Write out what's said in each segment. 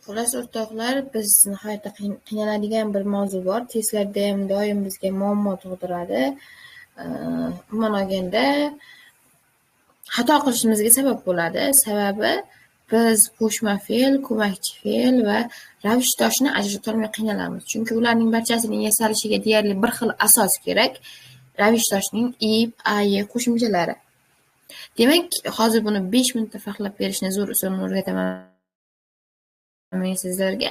Xullas, o'rtoqlar, biz nihoyatda qiynaladigan bir mavzu bor. Testlarda ham doim bizga muammo tug'diradi. Umuman olganda xato qilishimizga sabab bo'ladi. Sababi biz qo'shma fe'l, ko'makchi fe'l va ravishdoshni ajratolmay qiynalamiz. Chunki ularning barchasining yasalishiga deyarli bir xil asos kerak. Ravishdoshning ib, ay qo'shimchalari. Demak, hozir buni 5 minutda farqlab berishni zo'r usulini o'rgataman men sizlarga.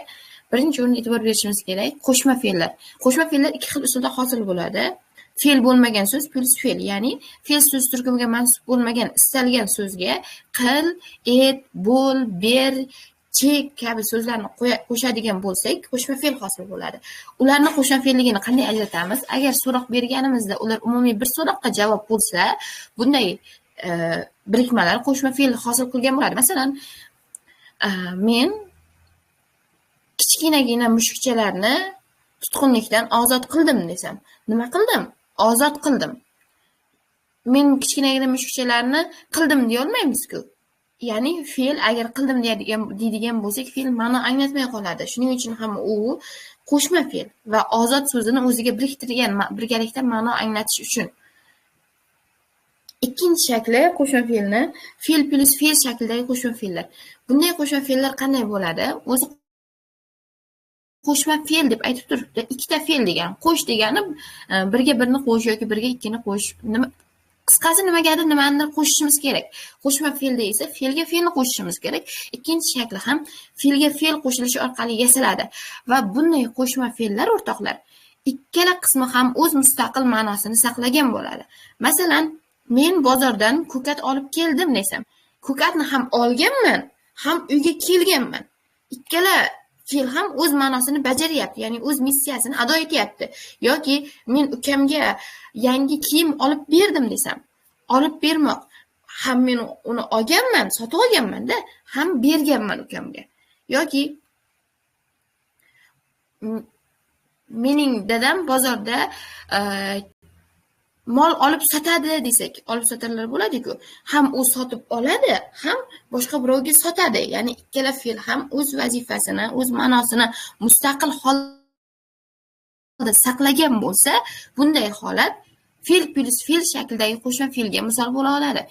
Birinchi o'rinda e'tibor berishimiz kerak qo'shma fe'llar. Qo'shma fe'llar ikki xil usulda hosil bo'ladi. Fe'l bo'lmagan so'z plyus fe'l, ya'ni fe'l so'z turkumiga mansub bo'lmagan istalgan so'zga qil, et, bo'l, ber, chek kabi so'zlarni qo'shadigan bo'lsak, qo'shma fe'l hosil bo'ladi. Ularni qo'shma fe'lligini qanday ajratamiz? Agar so'roq berganimizda ular umumiy bir so'roqqa javob bo'lsa, bunday birikmalar qo'shma fe'l hosil qilgan bo'ladi. Masalan, men kichkinagina mushukchalarni tutqunlikdan ozod qildim desam, nima qildim? Ozod qildim. Men kichkinagina mushukchalarni qildim deya olmaymiz-ku. Ya'ni fe'l agar qildim deydigan bo'lsak, fe'l ma'no anglatmay qoladi. Shuning uchun ham u qo'shma fe'l va ozod so'zini o'ziga biriktirgan, birgalikda ma'no anglatish uchun. Ikkinchi shakli qo'shma fe'lni fe'l plyus fe'l shaklidagi qo'shma fe'llar. Bunday qo'shma fe'llar qanday bo'ladi? O'zi qo'shma fe'l deb aytib turibdi. Ikkita fe'l degani, qo'sh degani birga birni qo'sh yoki birga ikkini qo'sh. Nima, qisqasi nimagadir nimanidir qo'shishimiz kerak. Qo'shma fe'lda esa fe'lga fe'lni qo'shishimiz kerak. Ikkinchi shakli ham fe'lga fe'l qo'shilishi orqali yasaladi va bunday qo'shma fe'llar o'rtoqlar ikkala qismi ham o'z mustaqil ma'nosini saqlagan bo'ladi. Masalan, men bozordan ko'kat olib keldim desam, ko'katni ham olganman, ham uyga kelganman. Ikkala fe'l ham o'z ma'nosini bajaryapti, ya'ni o'z missiyasini ado etyapti. Yoki men ukamga yangi kiyim olib berdim desam, olib bermoq, ham men uni olganman, sotib olganman-da, ham berganman ukamga. Yoki mening dadam bozorda mol olib sotadi desak, olib sotarlar bo'ladi-ku. Ham u sotib oladi, ham boshqa birovga sotadi. Ya'ni ikkala fe'l ham o'z vazifasini, o'z ma'nosini mustaqil holda saqlagan bo'lsa, bunday holat fe'l plyus fe'l shaklidagi qo'shma fe'lga misol bo'la oladi.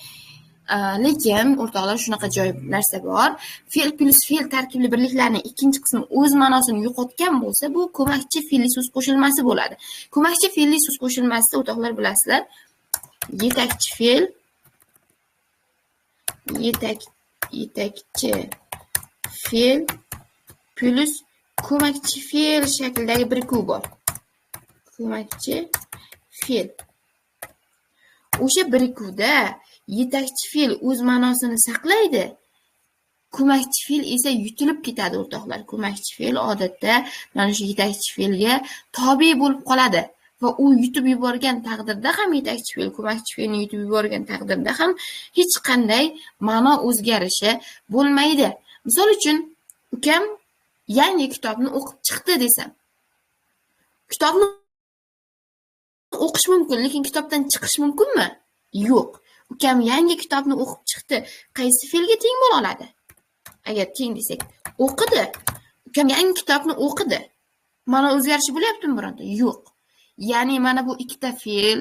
Lekin o'rtoqlar, shunaqa joy narsa bor. Fe'l plyus fe'l tarkibli birliklarning ikkinchi qismi o'z ma'nosini yo'qotgan bo'lsa, bu ko'makchi fe'lli so'z qo'shilmasi bo'ladi. Ko'makchi fe'lli so'z qo'shilmasi o'rtoqlar bilasizlar, yetakchi fe'l, yetakchi fe'l plyus ko'makchi fe'l shaklidagi birikuv bor. Ko'makchi fe'l. O'sha birikuvda yetakchi fe'l o'z ma'nosini saqlaydi, ko'makchi fe'l esa yutilib ketadi o'rtoqlar. Ko'makchi fe'l odatda mana shu yetakchi fe'lga tobe bo'lib qoladi va u yutib yuborgan taqdirda ham yetakchi fe'l ko'makchi fe'lni yutib yuborgan taqdirda ham hech qanday ma'no o'zgarishi bo'lmaydi. Misol uchun, ukam yangi kitobni o'qib chiqdi desam, kitobni o'qish mumkin, lekin kitobdan chiqish mumkinmi? Yo'q. Ukam yangi kitobni o'qib chiqdi. Qaysi fe'lga teng bo'la oladi? Agar teng desak, o'qidi. Ukam yangi kitobni o'qidi. Ma'no o'zgarishi bo'lyaptimi bironta? Yo'q. Ya'ni mana bu ikkita fe'l,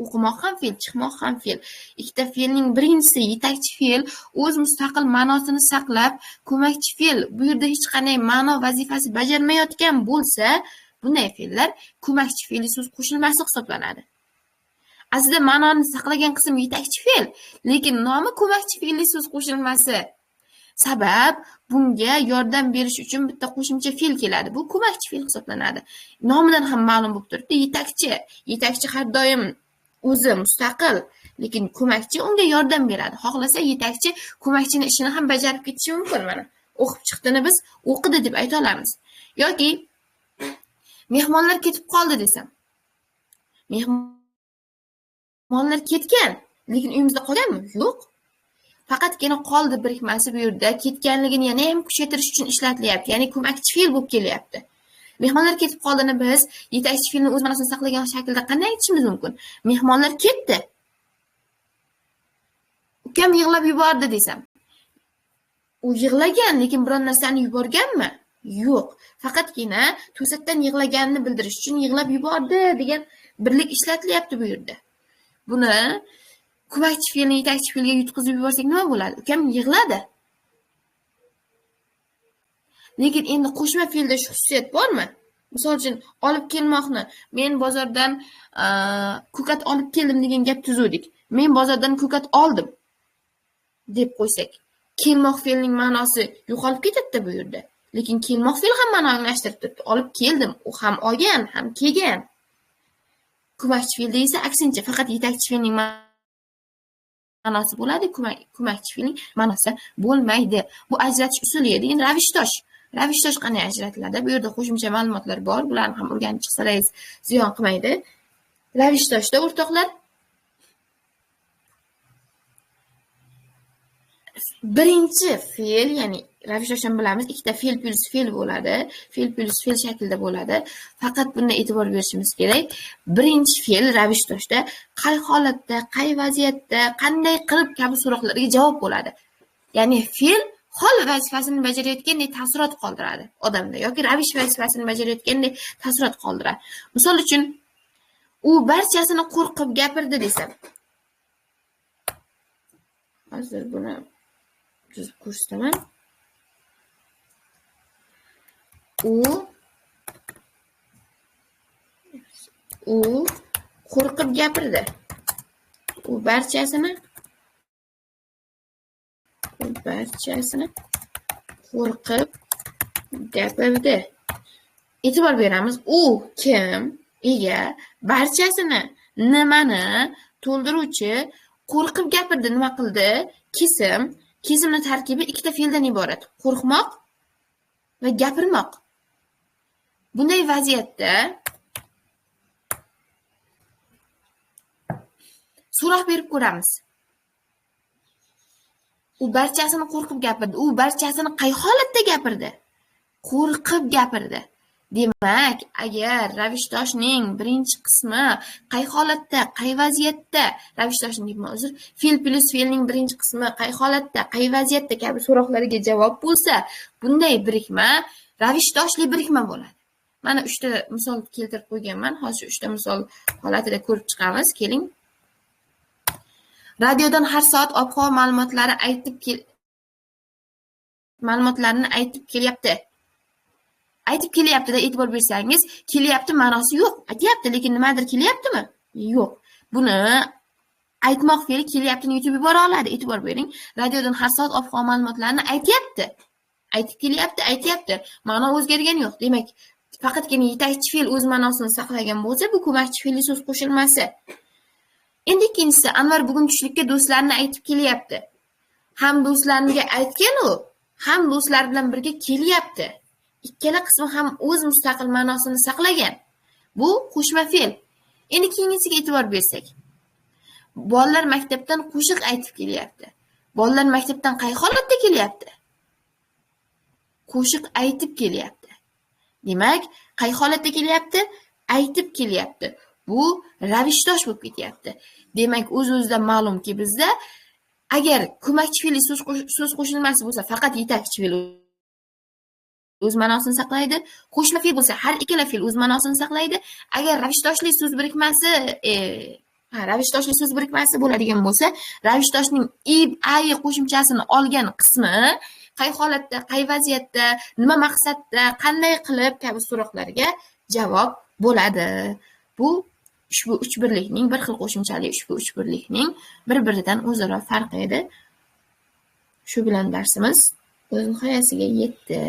o'qimoq ham fe'l, chiqmoq ham fe'l. Ikkita fe'lning birinchisi yetakchi fe'l o'z mustaqil ma'nosini saqlab, ko'makchi fe'l bu yerda hech qanday ma'no vazifasi bajarmayotgan bo'lsa, bunday fe'llar ko'makchi fe'lli so'z qo'shilmasi hisoblanadi. Aslida ma'noni saqlagan qism yetakchi fe'l, lekin nomi ko'makchi fe'lli so'z qo'shilmasi. Sabab bunga yordam berish uchun bitta qo'shimcha fe'l keladi. Bu ko'makchi fe'l hisoblanadi. Nomidan ham ma'lum bo'lib turibdi, yetakchi. Yetakchi har doim o'zi mustaqil, lekin ko'makchi unga yordam beradi. Xohlasa yetakchi ko'makchini ishini ham bajarib ketishi mumkin mana. O'qib chiqdini biz o'qidi deb ayta olamiz. Yoki mehmonlar ketib qoldi desam. Mehmonlar ketgan, lekin uyimizda qolganmi? Yo'q. Faqatgina qoldi birikmasi bu yerda ketganligini yana ham kuchaytirish uchun ishlatilyapti. Ya'ni ko'makchi fe'l bo'lib kelyapti. Mehmonlar ketib qoldini biz yetakchi fe'lni o'z ma'nosini saqlagan shaklda qanday aytishimiz mumkin? Mehmonlar ketdi. Ukam yig'lab yubordi desam. U yig'lagan, lekin biron narsani yuborganmi? Yo'q. Faqatgina to'satdan yig'laganini bildirish uchun yig'lab yubordi degan birlik ishlatilyapti bu yerda. Buni ko'makchi fe'lni yetakchi fe'lga yutqizib yuborsak nima bo'ladi? Ukam yig'ladi. Lekin endi qo'shma fe'lda shu xususiyat bormi? Misol uchun olib kelmoqni men bozordan ko'kat olib keldim degan gap tuzuvdik. Men bozordan ko'kat oldim deb qo'ysak, kelmoq fe'lining ma'nosi yo'qolib ketadi bu yerda. Lekin kelmoq fe'li ham ma'no almashtirib turibdi. Olib keldim, u ham olgan, ham kelgan. Ko'makchi fe'lda esa aksincha faqat yetakchi fe'lning ma'nosi bo'ladi, ko'makchi fe'lning ma'nosi bo'lmaydi. Bu ajratish usuli edi. Endi ravishdosh. Ravishdosh qanday ajratiladi? Bu yerda qo'shimcha ma'lumotlar bor. Bularni ham o'rganib chiqsangiz ziyon qilmaydi. Ravishdoshda o'rtoqlar birinchi fe'l, ya'ni ravishdoshdan bilamiz, ikkita fe'l plyus fe'l bo'ladi. Fe'l plyus fe'l shaklida bo'ladi. Faqat bunga e'tibor berishimiz kerak. Birinchi fe'l ravishdoshda qay holatda, qay vaziyatda, qanday qilib kabi so'roqlarga javob bo'ladi. Ya'ni fe'l hol vazifasini bajarayotgandek ta'sirot qoldiradi odamda yoki ravish vazifasini bajarayotgandek ta'sirot qoldiradi. Misol uchun, u barchasini qo'rqib gapirdi desam. Hozir buni tuzib ko'rsataman. U qo'rqib gapirdi. U barchasini qo'rqib gapirdi. E'tibor beramiz. U kim? Ega. Barchasini nimani to'ldiruvchi qo'rqib gapirdi. Nima qildi? Kesim. Kesimning tarkibi ikkita fe'ldan iborat. Qo'rqmoq va gapirmoq. Bunday vaziyatda so'roq berib ko'ramiz. U barchasini qo'rqib gapirdi. U barchasini qay holatda gapirdi? Qo'rqib gapirdi. Demak, agar ravishdoshning birinchi qismi qay holatda, qay vaziyatda, ravishdoshning uzr, fe'l plyus fe'lning birinchi qismi qay holatda, qay vaziyatda kabi so'roqlarga javob bo'lsa, bunday birikma ravishdoshli birikma bo'ladi. Mana 3 ta misol keltirib qo'yganman. Hozir 3 ta misol holatida ko'rib chiqamiz. Keling. Radiodan har soat ob-havo ma'lumotlarini aytib kelyapti. Aytib kelyapti-da e'tibor bersangiz, kelyapti ma'nosi yo'q. Aytyapti, lekin nimadir kelyaptimi? Yo'q. Buni aytmoq fe'li kelyaptini yutib yubora oladi. E'tibor bering. Radiodan har soat ob-havo ma'lumotlarini aytyapti. Aytib kelyapti, aytyapti. Ma'no o'zgargani yo'q. Demak, faqatgina yetakchi fe'l o'z ma'nosini saqlagan bo'lsa, bu ko'makchi fe'lli so'z qo'shilmasi. Endi ikkinchisi, Anvar bugun tushlikka do'stlarini aytib kelyapti. Ham do'stlariga aytgan u, ham do'stlar bilan birga kelyapti. Ikkala qismi ham o'z mustaqil ma'nosini saqlagan. Bu qo'shma fe'l. Endi keyingisiga e'tibor bersak. Bolalar maktabdan qo'shiq aytib kelyapti. Bolalar maktabdan qay holatda kelyapti? Qo'shiq aytib kelyapti. Demak, qay holatda kelyapti? Aytib kelyapti. Bu ravishdosh bo'lib ketyapti. Demak, o'z-o'zidan ma'lumki bizda agar ko'makchi fe'li so'z qo'shilmasi bo'lsa, faqat yetakchi fe'l o'z ma'nosini saqlaydi. Qo'shma fe'l bo'lsa, har ikkala fe'l o'z ma'nosini saqlaydi. Agar ravishdoshli so'z birikmasi, ravishdoshli so'z birikmasi bo'ladigan bo'lsa, ravishdoshning ib, ay qo'shimchasini olgan qismi qay holatda, qay vaziyatda, nima maqsadda, qanday qilib kabi so'roqlarga javob bo'ladi. Bu ushbu uch birlikning bir xil qo'shimchali ushbu uch birlikning bir-biridan o'zaro farqi edi. Shu bilan darsimiz o'z nihoyasiga yetdi.